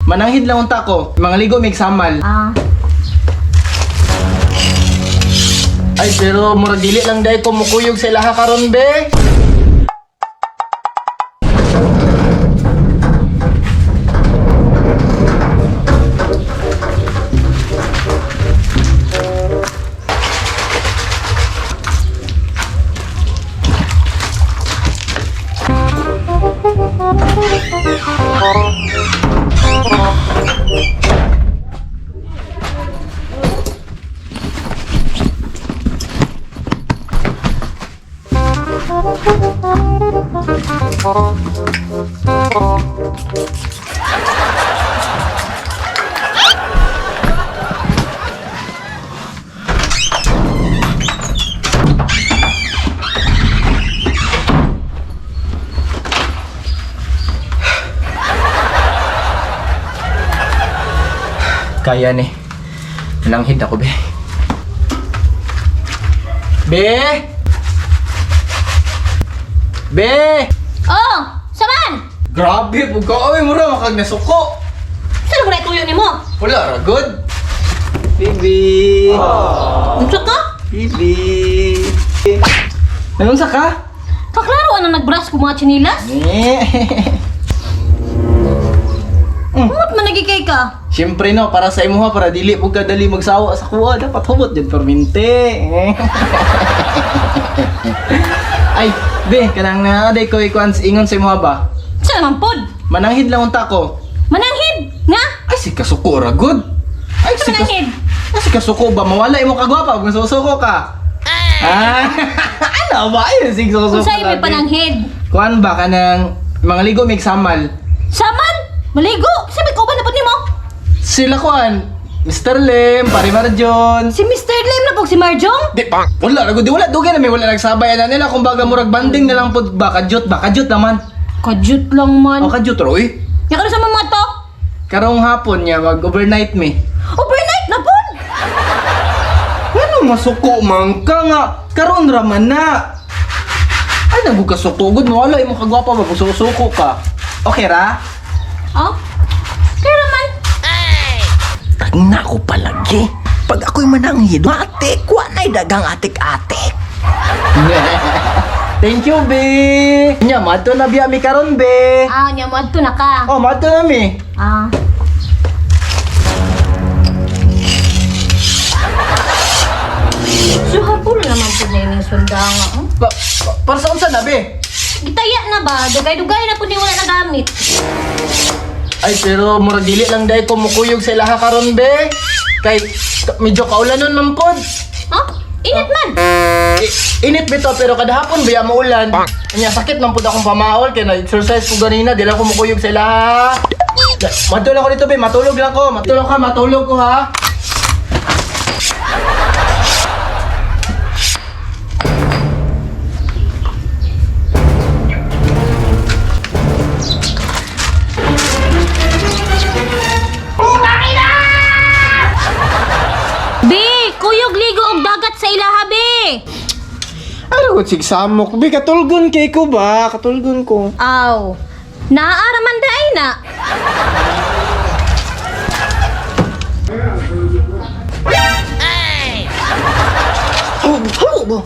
Mananghid lang unta ko. Mga ligo mig samal. Ah. Ay, pero murag dili lang dai ko mukuyog sa ilaha karon be. Kaya ni. Mananghid ako be. Be! Be! Oh, saman! Grabe, pug ka oy, mura makag nasuko. Saan mo na ituyo nimo? Wala ra good. Baby. Unsa ka? Baby. Nanunsa ka? Kaklaro anang nagbrush ko mga tsinilas? Eh. Humot man lagi kay ka. Siyempre no, para sa imuha, para dili pug ka dali magsawa sa kuha, dapat hubot jud permente. Ay, be, kanang na day ko ikuan ingon sa imuha ba? Saan man pod? Mananghid lang unta ko. Mananghid! Nga? Ay, si kasuko ra good. Ay, Sa mananghid? Ay, si kasuko ba mawala imo kagwapa kung susuko ka? Ah, ano ba ayun sig susuko. Unsa imoy lagi. pananghid? Kuan ba kanang mga ligo mig samal. Saman! Maligo! Sabi ko ba na pod nimo? Sila kuan, Mr. Lim, Pare Marjon. Si Mr. Lim na pog si Marjong? Di pa, wala ra gud, di wala dugay na may wala nagsabay na nila kumbaga murag banding na lang pud ba kadyot ba kadyot naman. Kadyot lang man. O kadyot ro eh. Nya karon sa mga to? Karong hapon niya mag overnight mi. Overnight na pod! Ano masuko man ka nga karon ra man na. Ay nagug ka suko gud mo wala imong kagwapa ba susuko ka. Okay ra? Oh? Kaya man. Tagna ko palagi. Pag ako'y mananghid, matik, wa na'y dagang atik-atik. Thank you, be. Nya madto na biya mi karon be. Ah, nya mo adto na ka. Oh, madto na mi. Ah. Suhapul naman po na ining sundanga. Oh. Para sa unsa na be? Gitaya na ba? Dugay-dugay na po ni wala nagamit. Ay, pero murag dili lang dai ko mukuyog sa ilaha karon be. Kay medyo kaulanon man pod. Ha? Init man! Init bitaw pero kada hapon biya maulan. Nya sakit man pud akong pamaol kay na-exercise ko ganina, di lang ko mukuyog sa ilaha. Matulog ko dito be, matulog lang ko. Matulog ka, matulog ko ha. Be! Kuyog ligo og dagat sa ilaha, be! Ano ko sigsamok be, katulgon kay ko ba? Katulgon ko. Aw. Naaara man daay na. Oh, oh, oh.